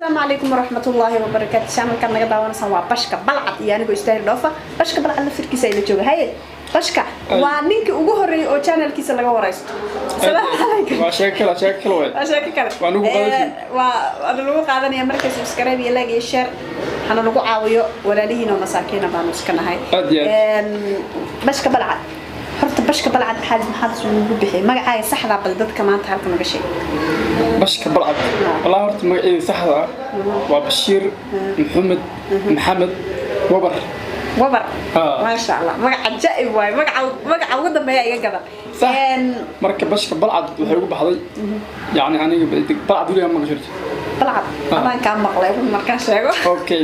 Asalaamu calaykum waraxmatullaahi wabarakaatu. Channelkan naga daawanaysaan waa Bashka Balcad iyo anigoo Istaahil Dhoofa. Bashka Balcad lafirkiisa ayla jooga. Haye Bashka, waa ninkii ugu horreeyay oo channelkiisa laga waraysto. Asalaamu calaykum. Waa sheeko kale, sheeko kale waay. Waa sheeko kale. Waa nagu qaadanaysa. Waa lagu qaadanaya. Marka subscribe iyo like iyo share hana lagu caawiyo, walaalihiin oo masaakiina baanu iska nahay. Aad iyo aad. Bashka Balcad, horta Bashka Balcad maxaad isugu bixiyay magacaaga saxdaa? Bal dadka maanta halka naga sheeg. Bashka Balcad, wallahi horta magaceeda saxda ah waa Bashiir Maxamed Maxamed Wabar. Wabar. Ah. Maasha Allah, magac cajaa'ib waaye. Magaca ugu dambeeya iga gadan. Sax. Marka Bashka Balcad waxay ugu baxday, yacni aniga Balcad weligaa ma maqasho. Balcad adaan kaa maqlay, run markaan sheego. Okay,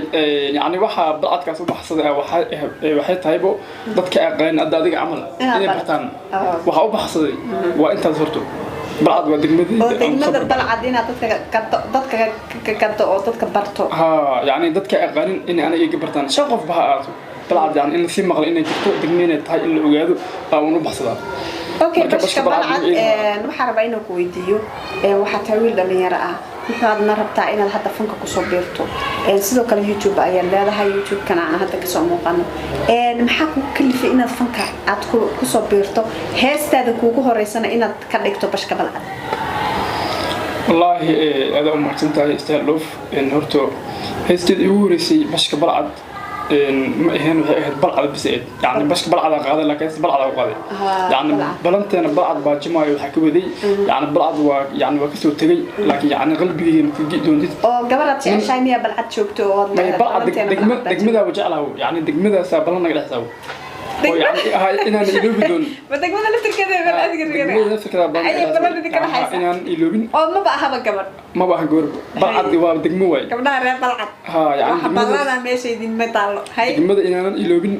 yacni waxaa balcadkaas u baxsaday ah waxay tahaybo dadka aqaan hadda adiga camal Inaad inay barato. bartaan. Waxaa u baxsaday waa intaas. Horto Balcad waa degmadayda. Oo aan degmada ku Balcad inaad dadka gado, dadka ka gado oo dadka barto. Ha, yacni dadka aqaanin inay aniga iga bartaan, shan qof ba ha ahaato. Balcad yani in lasii maqlo inay jirto degme inay tahay, in la ogaado baa uun u baxsadaa. Okay. Marka Bashka Bashka Balcad Balcad, magaceeda waxaan rabaa inaan ku weydiiyo, waxaa tahay wiil dhalinyaro ah, wuxuadna rabtaa inaad hadda fanka kusoo biirto. Sidoo kale YouTube ayaad leedahay, YouTube-kana aan hadda kasoo muuqano. Maxaa kugu kalifay inaad fanka aad kusoo biirto, heestaada kuugu horeysana inaad ka dhigto Bashka Balcad? Wallaahi adaa u mahadsan tahay, Istaahil Dhoof. Horta heesteeda igu horeysay Bashka Balcad ma ahayn, waxay ahayd Balcad bis ahayd. Yani Bashka Balcad aan qaaday, laakiin heesta Balcad aan u qaaday. Yani Balcad. Balanteena Balcad baa jimaayo waxaa ka waday, yani Balcad waa, yani waa kasoo tegay, laakiin yani qalbigeyga ma ka doontid. Oo gabadhaad jeceshahay miyaa Balcad joogto oo aad May leedahay Balcad balanteena degma Balcad baa degmadaa wa jeclaha, yani degmadaasaa balan naga dhexsaawo oo yani inaan iloobi doonin. Ma degmada laftirkeeda balcad? Degmada laftirkeeda balan Ayay balan ka dhaxaysa. Inaan iloobin. Oo maba ahaba gabadh. Maba aha gabar, Balcad waa degmo waay. Gabdhaha reer Balcad. Ha, yani waxa degmada ballana meesha idinma taallo hay. Degmada inaanan iloobin,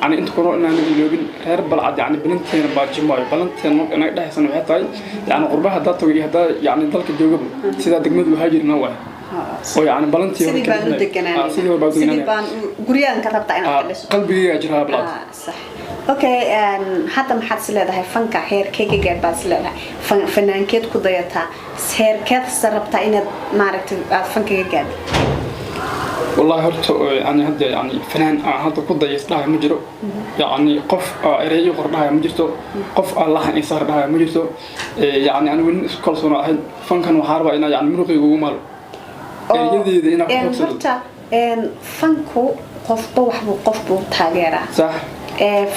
yani inta kunool inaanan iloobin, reer Balcad yani balanteena baajimaayo, balanteena marka inaga dhexaysana waxay tahay, yani qurbaha haddaa tago iyo haddaa yani dalka joogaba, sidaa degmadu waxaa jirna waay oo yani balantii hore Sidii ka baan u dhexnay. deganaanayna. Sidii hore baan u Sidii deganaanay. baan guryahan ka rabtaa inaad ka dhiso. Qalbigaygaa jiraa Balcad. Sax. Okay, hadda maxaad is leedahay fanka heerkee ka gaadh baad is leedahay? Fanaankeed ku dayataa, heerkeed se rabtaa inaad maaragtay aad fanka ka gaadho? Wallahi horta yani hadda yani fanaan aan hadda ku dayas dhahay ma jiro, yani qof erey ii qor dhahaya ma jirto, qof aan laxan ii saar dhahaya ma jirto. Yani anigu nin isku kalsoon ahayn fankan, waxaa rabaa inaa yani muruqayga ugu maalo, ereyadeyda inaan ku xogsado. Horta fanku qofba waxbuu, qof buu taageeraa. Sax.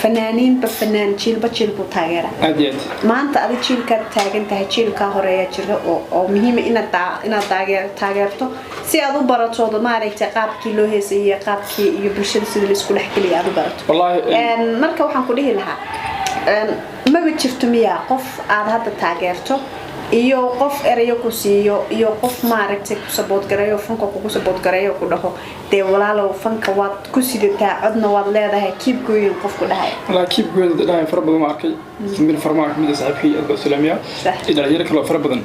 Fanaaniinba fanaan, jiilba jiil buu taageeraa. Aad iyo aad. Maanta adi jiilkaad taagan tahay, jiilkaa horeeya jira oo muhiima inaad taageerto si aad u barato maaragtay qaabkii loo heesayay iyo qaabkii iyo bulshada sidii laisku dhexgeliya aad u barato. Wallahi Marka waxaan ku dhihi lahaa, maba jirto miyaa qof aad hadda taageerto iyo qof erayo ku siiyo iyo qof maaragtay ku support gareeyo, fanka kugu support gareeyo, ku dhaho dee walaalow fanka waad ku sidataa, codna waad leedahay, keep going, qof ku dhahay? Wallahi keep going dhahay fara badan waan arkay. Samir Farmaan kamid ah saaxiibkay, aad baa islaamiya iyo dhalinyaro kale oo fara badan.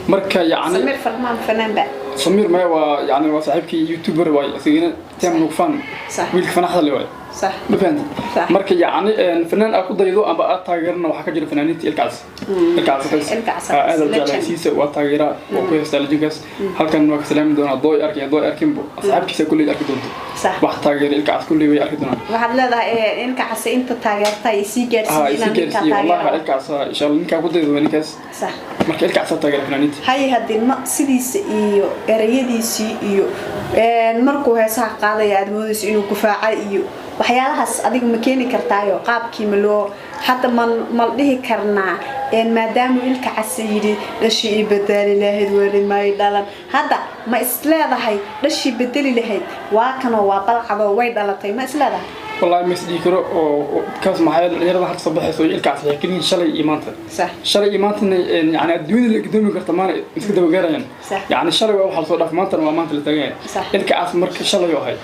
Marka yani Samir Farmaan fanaan ba? Samir maya, waa yani waa saaxiibkii, YouTuber waay isagana, team nugfan. Wiilka fanaxda le waay. Ma fahanti? Sax. Marka yacni fanaan aad ku daydo amba aad taageerana waxaa ka jira fanaaniinta Ilkaas, Ilkaas Qays. Ilkaas. Aad aad Legend. jeclahay siisa, waa taageeraa, waa ku heystaa legendkaas. Halkan waa ka salaami doonaa. Dooy arkay, haddoo arkinbo asxaabtiisa kulley arki doonto. Wax taageera Ilkaas kulley way arki doonaan. Waxaad leedahay Ilka Case inta taageerta ay sii ha gaarsiiye isi inaan ninkaa gaarsiiye wallahi. taageero. Ilkaas insha Allah ninkaa ku daydo waa ninkaas. Marka Ilkaas taageera fanaaniinta. Hay, haddii ma sidiisa iyo erayadiisii iyo markuu heesaha qaadaya aad moodayso inuu gufaaca iyo waxyaalahaas, adiga ma keeni kartaayo? Qaabkii ma loo hadda ma dhihi karnaa maadaama Ilka Case yidhi dhashii ii bedeli lahayd weli may dhalan, hadda ma isleedahay dhashii bedeli lahayd waa kanoo waa Balcadoo way dhalatay, ma isleedahay? Wallahi ma isdhihi karo oo kaas, maxaa yeelay dhalinyarada hadda soo baxayso iyo Ilkaas waxay keliyiin shalay iyo maanta. Shalay iyo maantana yani adduunyada la gadoomi karta maana iska daba gaarayaan. Yani shalay waa waxa lasoo dhaaf, maantana waa maanta la taagan yahay. Ilkaas marka shalay oo ahayd,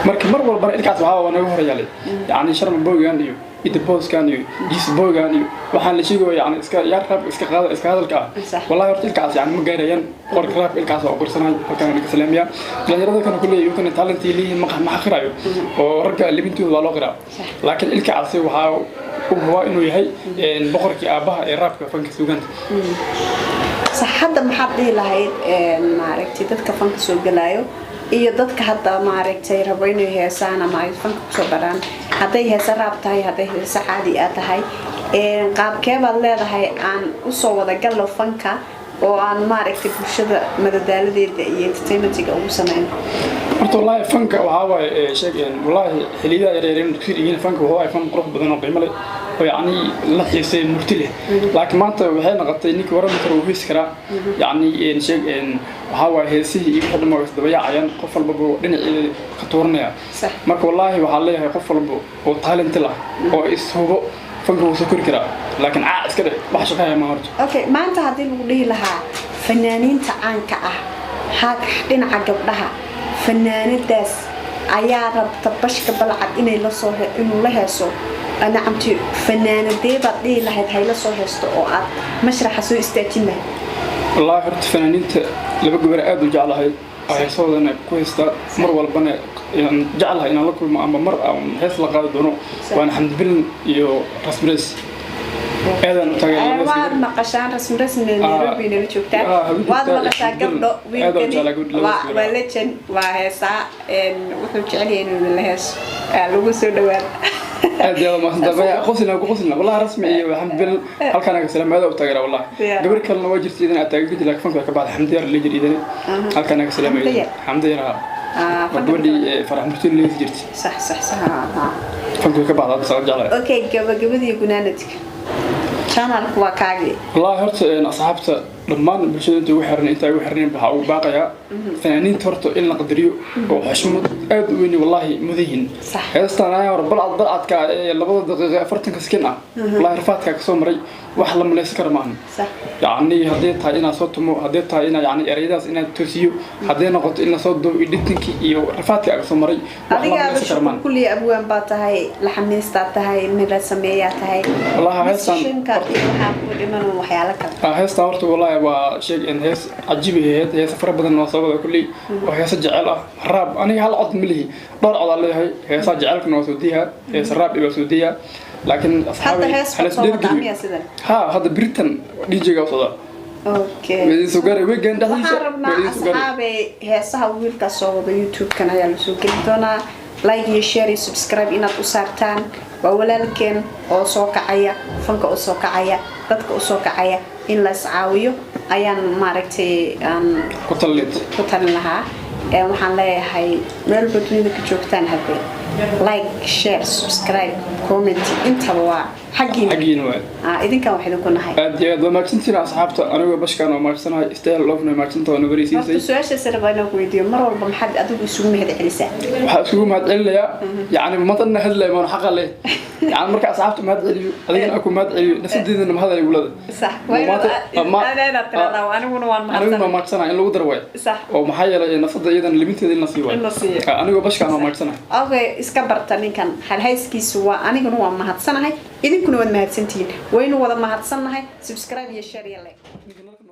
marka mar walbana Ilkaas waxaa waa naga horayaalay, yani Sharma Boygan iyo Idabooskan iyo Jiisboygan iyo waxaan la sheegayo, yani iska yaar raab iska qaada iska hadalka ah. Wallahi horta Ilkaas yani ma gaarayaan boqorka raabka. Ilkaas waa qorsanahay, halkan ka salaamiya. Dhalinyarada kana kuleeyahay yukana talent ay leeyihiin ma xaqirayo oo ragga libintooda waa loo qiraa, laakiin Ilkaasi waxaa uu hubaa inuu yahay boqorkii aabbaha ee raabka fanka suugaanta. Sax. Hadda maxaad dhihi lahayd maaragtay dadka fanka soo galaayo iyo dadka hadda maaragtay rabo inay heesaan ama ay fanka kusoo baraan, hadday heese rap tahay, hadday heese caadi ah tahay, qaabkee baad leedahay aan usoo wada gallo fanka oo aan maaragtay bulshada madadaaladeeda iyo entertainmentiga ugu sameyn? Horta wallaahi fanka waxaa waaye sheeg, wallaahi xilliyada yaryar dugsiga dhigin, fanka wuxuu ahay fan qurux badan oo qiimo leh oo yacni la xiisay, murti leh. Laakiin maanta waxay noqotay ninkii warami kara wuu heesi karaa. Yacni sheeg, waxaa waaye heesihii iyo wixii dhan waa isdabayaacayaan, qof walbaba dhinaceeda ka tuuranaya. Marka wallaahi waxaa leeyahay qof walba oo talent lah oo ishubo, fanka wuu soo kori karaa, laakiin caa iska dhe wax shaqeeya ma horto. Okay, maanta haddii lagu dhihi lahaa fanaaniinta caanka ah haag dhinaca gabdhaha, fanaanadaas ayaa rabta Bashka Balcad inay lasoo inuu la heeso, nacamti fanaanadee baad dhihi lahayd hayla soo heesto oo aad mashraxa soo istaajin lahayd? Wallaahi horta fanaaniinta laba gabar aad u jeclahay oo heesahoodana ku haystaa, mar walbana inaan jeclahay inaan la kulmo ama mar aan hees la qaadi doono, waana Xamdi Bilin iyo Rasmi Reys. Aadaan u taageeraa. Waad maqashaan, Rasmi Rasmi Nairobi nala joogtaa. Waad maqashaa gabdho, wiilkani waa legend, waa heesaa, wuxuu jecel yahay inuu la heeso, lagu soo dhawaad. Aad iyo aad mahadsantahay. Qoslina ku qoslina wallahi. Rasmi iyo Xamdi Bilin halkaan aga salaam, aad u taageeraa wallahi. Gabar kalena waa jirtay idan aad taageeri jirtay, laakiin fanka ka baxday, Xamdi Yar la jir idan, halkaan aga salaam. Xamdi Yar waa gabadhii Farax Murtiin leesi jirtay. Sax sax sax. Fanka ka baxday hadda soo jeclahay. Okay, gabagabadii gunaanadka, channelku waa kaagii. Wallahi horta asxaabta dhammaan bulshada inta ugu xiran, inta ugu xirnayn, waxaa ugu baaqayaa fanaaniinta horta in la qadariyo oo xushmad aad u weyn wallahi mudahin. Heestaan ayaa hore Balcad, Balcadka ee 2 daqiiqo 40 second ah, wallahi rafaadkaa kasoo maray wax la malaysan kara maahan. Yacni haddii tahay inaad soo tumo, haddii tahay inaa yani ereyadaas inaad toosiyo, haddii noqoto in lasoo duubo, editingki iyo rafaadka kasoo maray wax la adiga malaysan kara maahan. Kulliya abwaan baa tahay, laxamiistaa tahay, mira sameeyaa tahay. Wallahi heestaan Musicianka iyo waxaa ku dhiman waxyaalo kale. Heestaan horta wallahi waa sheeg in hees cajiib ay ahayd. Heesa fara badan waa soo wada kulley oo heesa jecel ah, rap. Aniga hal cod ma lihi, dhowr cod aan leeyahay. Heesaha jecelkana waa soo diyaa, heesa rap waa soo diyaa, laakiin hadda asxaabi hees baad soo wadaa miya sidan? Ha, hadda Britain DJ-ga socda. Waa idin soo gaaray weekend dhexdiisa. Waxaan rabnaa Waa idin soo gaaray. asxaabey, heesaha wiilkaas soo wado YouTube-kan ayaa lasoo geli doonaa. Like iyo share iyo subscribe inaad u saartaan. Waa walaalkeen oo soo kacaya, fanka u soo kacaya, dadka u soo kacaya. In la iscaawiyo ayaan maaragtay aan ku talleed ku talin lahaa. Waxaan leeyahay meelba dunida ka joogtaan, hadee like, share, subscribe, comment intaba waa xaggiina. Xaggiina waay. Idinkan wax idinku nahay. Aad iyo aad waa mahadsantihiin asxaabta. Anigoo Bashkaan waa mahadsanahay, Style Love mahadsantaha, waa Horta wareysiisay. Su-aashaas rabaa inaan ku weydiiyo: mar walba maxaad adigu isugu mahad celisaa? Waxaa isugu mahad celinayaa, yacni maantana hadlay maan xaqa leh, yani marka asxaabta mahad celiyo, adigana aku mahad celiyo, nafsadeedana mahad ay gulada. Sax, waa inaad tiraahdaa aniguna waan aniguna mahadsan. Mahadsanahay in lagu daro waay. Oo maxaa yeelay nafsada iyadana liminteeda in la sii waayo. In la siiyo. Anigoo Bashkaan waa mahadsanahay. Okay, iska barta ninkan halhayskiisu waa aniguna waa mahadsanahay, idinkuna waad mahadsantihiin, waynu wada mahadsannahay. Subscribe iyo share iyo like. Ninka nalka.